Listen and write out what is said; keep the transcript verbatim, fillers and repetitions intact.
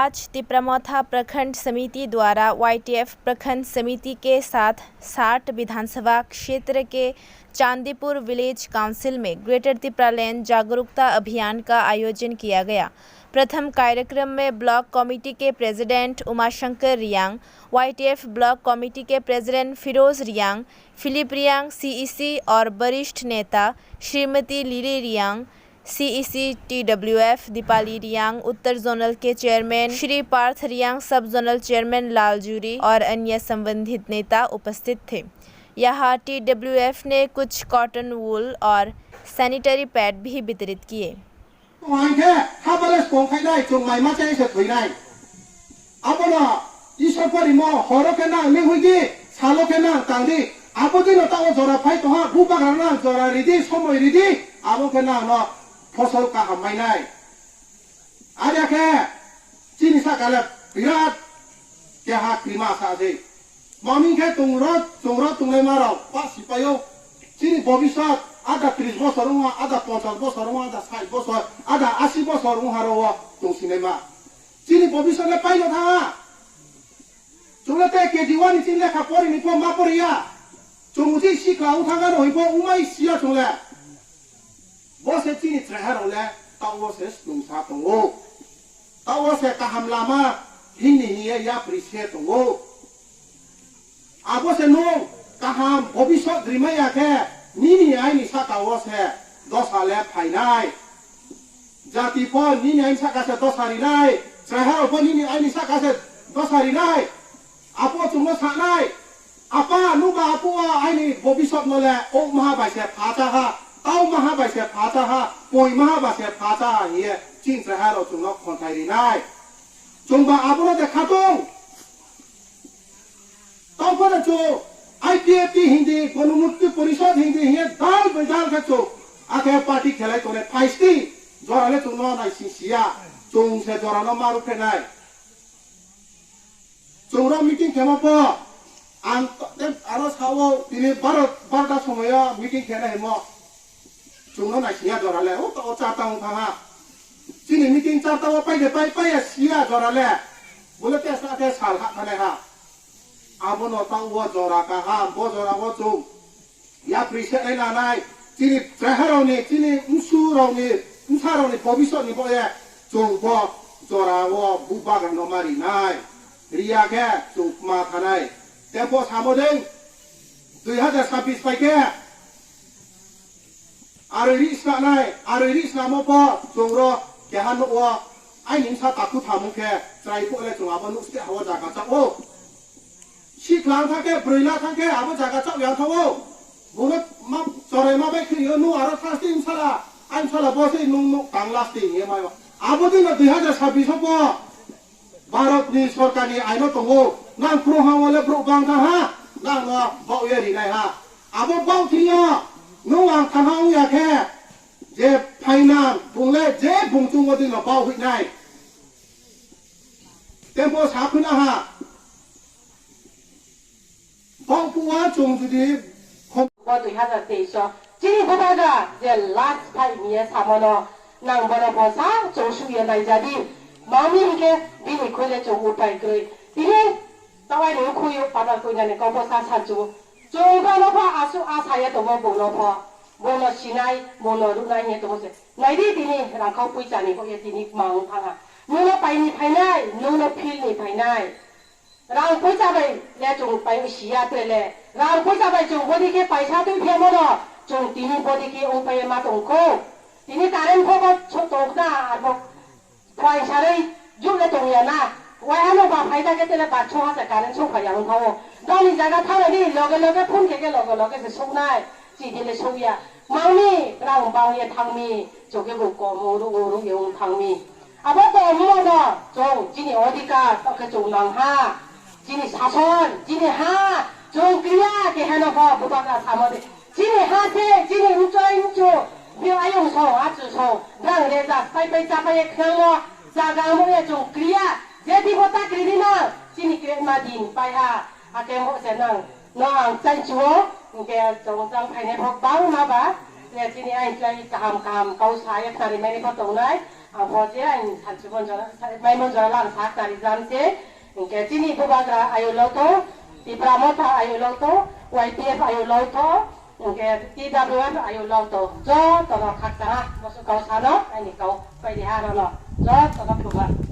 आज तिपरामोथा प्रखंड समिति द्वारा वाईटीएफ प्रखंड समिति के साथ साठ विधानसभा क्षेत्र के चांदीपुर विलेज काउंसिल में ग्रेटर तिपरालैंड जागरूकता अभियान का आयोजन किया गया। प्रथम कार्यक्रम में ब्लॉक कमेटी के president Umashankar Riang, YTF block committee के president Firoj Riang, Philip Riang CEC और वरिष्ठ नेता Shrimati Lily Riang, CEC TWF Deepali Riang, उत्तर जोनल के chairman Shri Partha Riang, sub zonal chairman लालजूरी और अन्य संबंधित नेता उपस्थित थे। यहाँ टीडब्ल्यूएफ ने कुछ कॉटन वूल और सैनिटरी पैड भी वितरित किए। Hwnkhe habale song khainai, chwng mai ma chai se thwinai. Abono Isor porimo horo khe nang ling hwidi, salo khe nang tangdi. Abo dino tao jora phai tongha, bubagra nang jora ridi, somoi ridi, abo khe nang no phosol kaham mainai. Are khe chini sakale birat keha krima sa se. Mami khe chwngro, chwngro tongnaima rok ba sipaio chini bobiswt ada tris bosor wngha, ada ponchas bosor wngha, ada sait bosor, ada asi bosor wngha ro o tong sinaima. Chini bobiswt le paino thangha. Chwngno tei K G one ni chini lekha pori ni pho ma poriya. Chwng uthi sikla wng thangano hoi pho umai siya chwng le. Bo se chini chwrairok le tao se slungsa tongo. Tao se kaham lama hini hiye yapri se tongo. Abo se nwng kaham bobiswt rimaya khe nini aini saka o se dosa le phainai. Jati pho nini aini saka se dosa rinai, chwrairok pho nini aini saka se dosa rinai. Apo chwngno sanai, "Apa, nuba apo a aini bobiswt no le ok maha bai se phacha ha, tau maha bai se phacha ha, poi maha bai se phacha ha," hiye chini chwrairok chwngno khonthai rinai. Chwngba abono de khatung. Tongphano chwng I P F T hindi, Ganamukti Porishad hindi hiye dal bai dal khe chwng akhe party khelai tongnai phaisti jorale chwngno naising siya, chwng se jorano ma rwphenai. Chwngno meeting khema pho ang to-, aro sao tini baro, barota somoyo meeting khena himo. Chwngno naisingya jorale, o to o charta wng thangha. Chini meeting charta o paide pai paiya siya jorale. Bole tesa te sal ha thane ha. Abono ta o jora kaham, bo jora o chwng. Yapri se ai nanai, chini chwrairokni, chini bwsarokni, bwsarokni bobiswtni boye chwng bo jora o bubagrano ma rinai. Riya khe chwng ma thanai. Tei bo samo dei, dui hazar sabbish pai khe, arwi ri swnamnai, arwi ri swnamo pho chwngro keha nukgo, aini bwsa takhuk thamung khe chwrai phuh le chwng abo nuk site ha o jaga chao. Sikla wng thang khe, bwrwi la thang khe abo jaga chao yang thango. Bono ma chorai ma bai khwlio, nu aro thasti bwsala, aini bwsala bo se nung nuk tang lasting ye mayo. Abo dino dui hazar sabbish o pho Bharatni sorkarni aino tongo, nang phuru ha wale borok bang tha ha, nang no bauya rinai ha. Abo bau thwiyo, nung ang tha ha wngya khe, je phainang, bung le je bung chungo dino bau hwinai. Tempo sa phwina ha. Bau puwa chwng judi khom- Bo dui hazar teis o chini bubagra je last phai miya samano nang bono bo sa chwng suya naijadi. Mami hinkhe bini khwile chwng upai kwrwi. Tini tawai ni khwi o pada koinani kok bo sa sa chwng. Chwng bono pho asu asaya tongo bono pho. Bono sinai, bono rwnai hiya tongo se. Naidi tini rangkhau puisa ni bo ye tini mang thanga. Nono paini phainai, nono phil ni phainai. Rang poisa bai le chwng pai siya tele. Rang poisa bai chwng bodi khe paisa twi phiyamano chwng tini bodi khe ong pai ma tong kho. Tini current phobo chwng tong na abo phai sarwi juk le tong ya na. Wai ano ba phai ta khe tele ba chwng ha sa current chwng phai ya ong kha o. Doni jaga thang ni loge loge phone khe khe loge loge se suk nai. Chidi le suk ya. Mangni rang bang ye thang mi. Chwng khe bo kom uru uru ye ong thang mi. Abo kok wngmano chwng chini odhikar tokhe chwng nang ha, chini sason, chini ha, chwng kriya keheno pho bubagra samo de. Chini ha se, chini mchoi mchu, bio ayung song, achu song, brang rejak, pai pai chapai khnangno, jaga mo ya chwng kriya, je dibo ta kri di nang, chini kre ma din pai ha, ake mo se nang. No ang chainchuo, hingke chong chang phainai phok bangma ba, le chini ai chai kaham kaham kau sa ya khna rimani pho tongnai. Ang bo je ang sanchimon jora, maimon jora lang sak tari jam se, hingke chini bubagra ayu loto, Tipra Motha ayu loto, Y P F ayu loto, hingke T W F ayu loto, joto no khakchang ha, bosu kau sano, aini kau, paidi ha rono, joto no khulumar.